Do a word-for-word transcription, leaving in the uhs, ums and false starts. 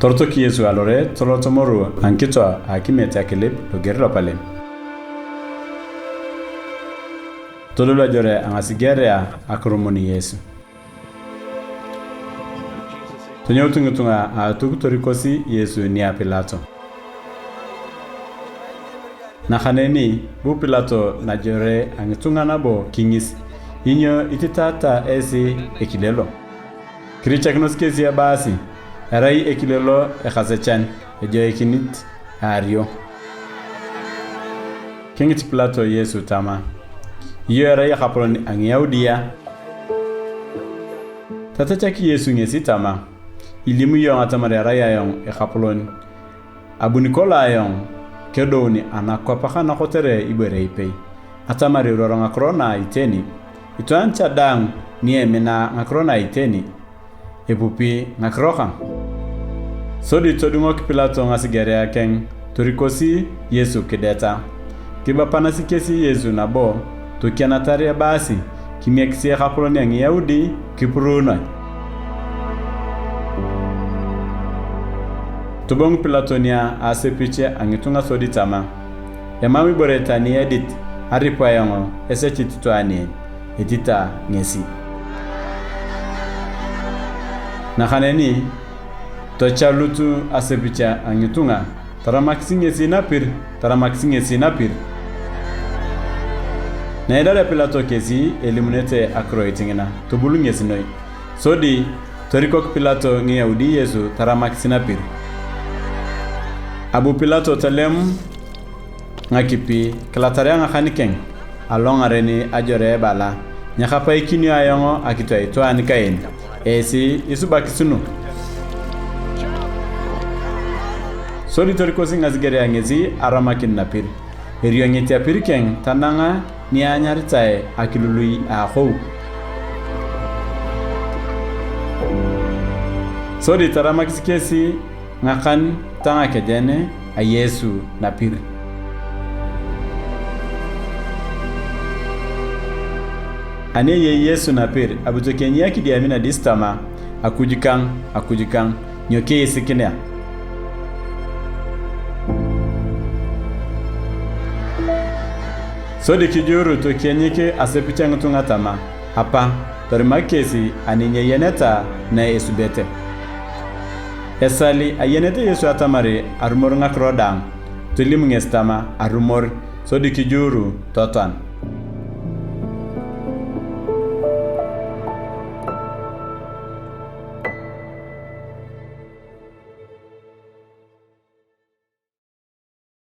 Torotok Yesu alore tolot moru a ngikito a akimiet akilip loger lopalem. Todolu ajore a ngasigerea akirumun Yesu. Tonyoutu ngitunga a Atuk torikosi Yesu nia Pilato. Nakaneni bu Pilato najore a ngitunga nabo kingis, "Inyo ititaata esi ekile lo?" Kirichakinos kesi ebaasi, "Erai ekile lo ekasechan ejoikinit aario." Kingit Pilato Yesu tama, "Iyong erai ekapolon a Ngiyaudi a?" Tatachak Yesu ngesi tama, "Ilimu iyong atamar erai ayong ekapolon. Abuni kolong ayong kedoun anakwap kana kotere ibore ipei, atamar eruoro ngakiro na iteni. Itwaan cha daang ni emina ngakiro na iteni, epupi ngakiro kang." Sodi todungok Pilato ngasigerea keng torikosi Yesu kideta. Kibapanasi kesi Yesu nabo tokianatar ebaasi, "Kimiekisi ekapolon a Ngiyaudi kipuruunoe." Tobong Pilato nia asepich a ngitunga sodi tama, "Emam ibore tani edit aripu ayong esechit itwaan en, etita ngesi." Nakaneni tochalut asepich a ngitunga, taramakis ngesi napir, taramakis ngesi napir. Na idaria Pilato kesi elimunete akiroit ngina, tobul ngesi noi. Sodi torikok Pilato Ngiyaudi Yesu taramakis napir. Abu Pilato tolem ngakipi, kilatarea ngakan keng alongaren ajore ebala, "Nyakapaikinio ayong akitoi itwaan kaen, esi isubakisi nu." Sodi torikosi ngasigerea ngesi aramakin napir. Eriongit apir keng tananga ni anyaritae akilului a akou. Sodi taramakis kesi ngakan ta ngakejen a Yesu napir. Ani eyei Yesu napir, abu tokienyi akidiami nadis tama, "Akuj kang, Akuj kang, nyo kiisikinea?" Sodi kijuuru tokienyi asepich a ngitunga tama, "Apa, torimak kesi ani nyeyeneta na esubete." Esali ayenete Yesu atamar arumor ngakiro daang, tolim ngesi tama, "Arumor," sodi kijuuru totoan.